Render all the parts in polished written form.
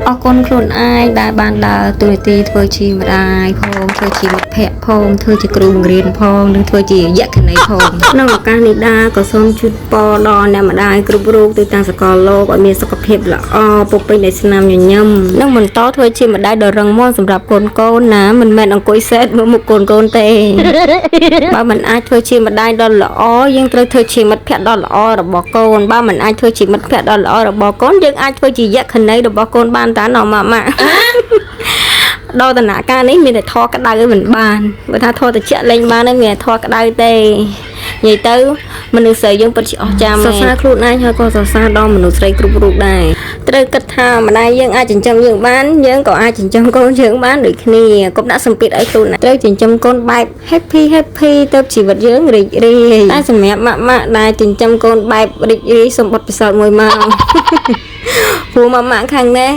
អរគុណខ្លួនឯងដែលបានដើរតួនាទីធ្វើជាម្ដាយផងធ្វើជាមិត្តភក្តិផងធ្វើជាគ្រូបង្រៀនផងនិងធ្វើជាយក្ខិនីផងក្នុងឱកាសនេះដែរក៏សូមជូនពរដល់អ្នកម្ដាយគ្រប់រូបទូទាំងសកលលោកឲ្យមានសុខភាពល្អពោរពេញដោយស្នាមញញឹមនិងបន្តធ្វើជាម្ដាយដ៏រឹងមាំសម្រាប់កូនកូនណាមិនមែនអង្គុយសេតមើលមុខកូនកូនទេ បើមិនអាចធ្វើជាម្ដាយដ៏ល្អយើងត្រូវធ្វើជាមិត្តភក្តិដ៏ល្អរបស់កូនបើមិនអាចធ្វើជាមិត្តភក្តិដ៏ល្អរបស់កូនយើងអាចធ្វើជាយក្ខិនីរបស់កូនបានតាណម៉ាក់ម៉ាក់ ដល់ដំណាក់កាលនេះមានតែធေါ်ក្តៅឯងមិនបានបើថាធေါ်តិចលេងបានឯងមានតែធေါ်ក្តៅទេនិយាយទៅមនុស្សស្រីយើងពិតជាអស្ចារ្យមែនសរសើរខ្លួនឯងហើយក៏សរសើរដល់មនុស្សស្រីគ្រប់រូបដែរត្រូវគិតថាម្ដាយយើងអាចចិញ្ចឹមយើងបានយើងក៏អាចចិញ្ចឹមកូនយើងបានដូចគ្នាកុំដាក់សម្ពាធឲ្យខ្លួនឯងត្រូវចិញ្ចឹមកូនបែប happy happy ទៅជីវិតយើងរីករាយតែសម្រាប់ម៉ាក់ម៉ាក់ដែលចិញ្ចឹមកូនបែបរីករាយសូមបទពិសោធន៍មួយមក ព្រោះម៉ាក់ម៉ាក់ខាងនេះ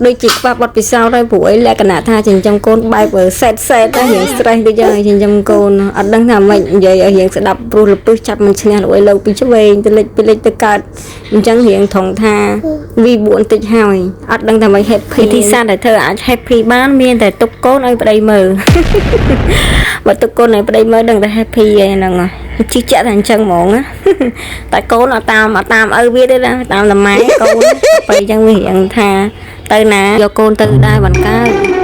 ដូចជាខ្វះបទពិសោធន៍ហើយព្រោះអីលក្ខណៈថាចិញ្ចឹមកូនបែបសេតសេតតែរៀង stress តិចហើយចិញ្ចឹមកូនអត់ដឹងថាម៉េចនិយាយឲ្យរៀងស្ដាប់ព្រោះលពឹសចាប់មិនឈ្នះលោកអីលោកពីឆ្វេងទៅលិចពីលិចទៅកើតអញ្ចឹងរៀងថងថា V4 តិចហើយអត់ដឹងថាម៉េច happy ទីសាស្ត្រដែលធ្វើអាច happy បានមានតែទុកកូនឲ្យប្តីមើល បើទុកកូនឲ្យប្តីមើលដឹងតែ happy ឯហ្នឹងជិះជាក់តែអញ្ចឹងហ្មងណា តែកូនអត់តាមឪវាទេណាតាមតែម៉ែកូនពេលអញ្ចឹងវារៀងថាទៅណាយកកូនទៅដែរបានកើត